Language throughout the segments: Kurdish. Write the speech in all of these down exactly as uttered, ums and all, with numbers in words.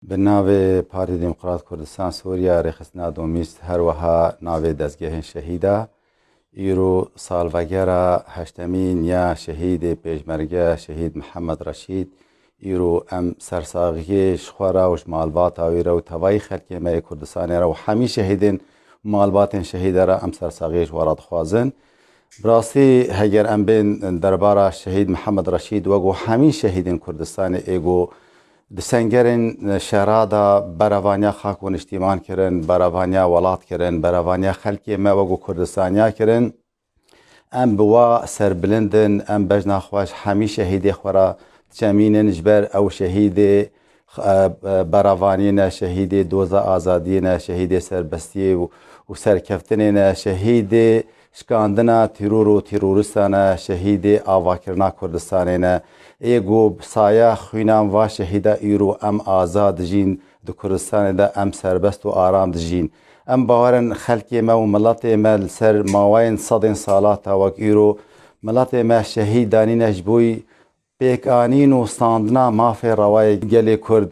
Bi navê Partî Demokrat Kurdistan Sûriya Rêxistina Domîst, her wiha navê dezgehên şehîda. Îro salvegera heştemîn ya şehîdê pêşmerge şehîd Mihemed Reşîd. Îro em sersaxiyê ji xwe re û ji malbata wî re û tevayî xelkê me yê Kurdistanê re û hemî şehîdên malbatên şehîda re em sersaxiyê ji we re dixwazin. Bi rastî heger em bên derbara şehîd Mihemed Reşîd, wek û hemî şehîdên Kurdistanê ê ku di sengerên şera de berevaniya xak û niştîman kirin, berevaniya welat kirin, berevaniya xelkê me wek û Kurdistaniya kirin, em bi wa serbilind in, em bejna xwe ji hemî şehîdê xwe re diçemînin, ji ber ew şehîdê, e, e, berevaniyê ne, şehîdê doza azadiyê ne, şehîdê serbestiyê û, û serkeftinê ne, şehîdê şikandina teror û terorîsta ne, şehîdê avakirina Kurdistanê ne. Ê ku bi saya xwînan va şehîda îro em azad dijîn, di Kurdistanê de em serbest û aram dijîn. Em bawer in xelkê me û miletê me li ser mawayên sedên salata wek îro miletê me şehîd danîne ji bo pêkanîn û standina mafê rewayê gelê Kurd,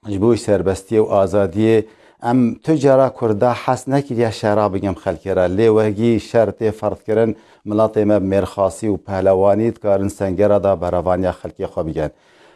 ji bo serbestiyê û azadiyê. Em tu cara Kurda hez nekiriye şera bigem xelkê re, lê wegî şer tê ferdkirin, miletê me bi mêrxasî û pehlewanî dikarin sengera da berevaniya xelkê xwe bigen.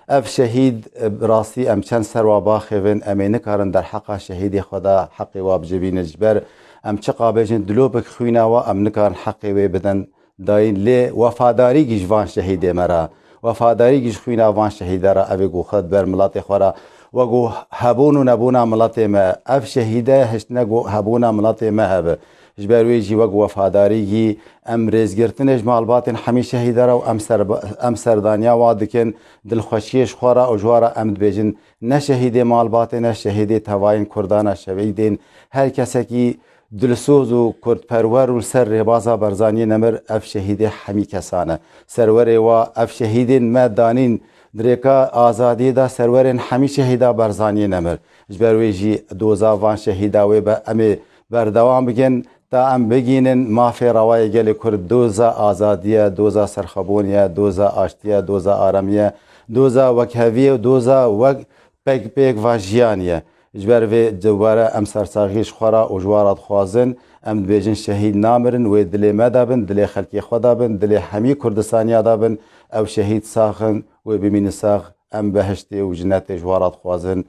Ev şehîd, e, bi rastî em çend ser wa baxêvin, em ê nikarin derheqa şehîdê xwe de heqê wa bicivînin. Ji ber em çiqa bêjin dilopek xwîna wa, em nikarin heqê wê bidin dayîn, lê wefadarîkî ji van şehîdê me re, wefadarîkî ji xwîna van şehîde re, ev ê ku xwe di ber miletê xwe re, wek ku hebûn û nebûna miletê me, ev şehîde hiştine ku hebûna miletê me hebe. Ji ber wê jî wek wefadarîkî em rêzgirtinê ji malbatên hemî şehîde re û em ser-, em serdaniya wa dikin, dilxweşiyê ji xwe re û ji wa re em dibêjin, ne şehîdê malbatê, ne şehîdê tevayên Kurdan e, şehîdên her kesekî dilsoz û kurdperwer û li ser rêbaza Barzaniyê nemir, ev şehîdê hemî kesan e. Serwerê wa ev şehîdên me danîn di rêka azadiyê de, serwerên hemî şehîda Barzaniyê nemir. Ji ber wê jî doza van şehîda wê be, em ê berdewam bikin ta em bigihînin mafê rewayê gelê Kurd, doza azadiye, doza serxwebûniye, doza aştiye, doza aramiye, doza wekheviyê û doza wek pêk pêk va jiyanî ye. Ji ber vê dubare em sersaxî ji xwe re û ji we re dixwazin. Em dibêjin şehîd namirin, wê dilê me de bin, dilê xelkê xwe de bin, dilê hemî Kurdistaniya de bin. Ew şehîd sax in, wê bimînin sax. Em behiştê û jinetê ji we re dixwazin.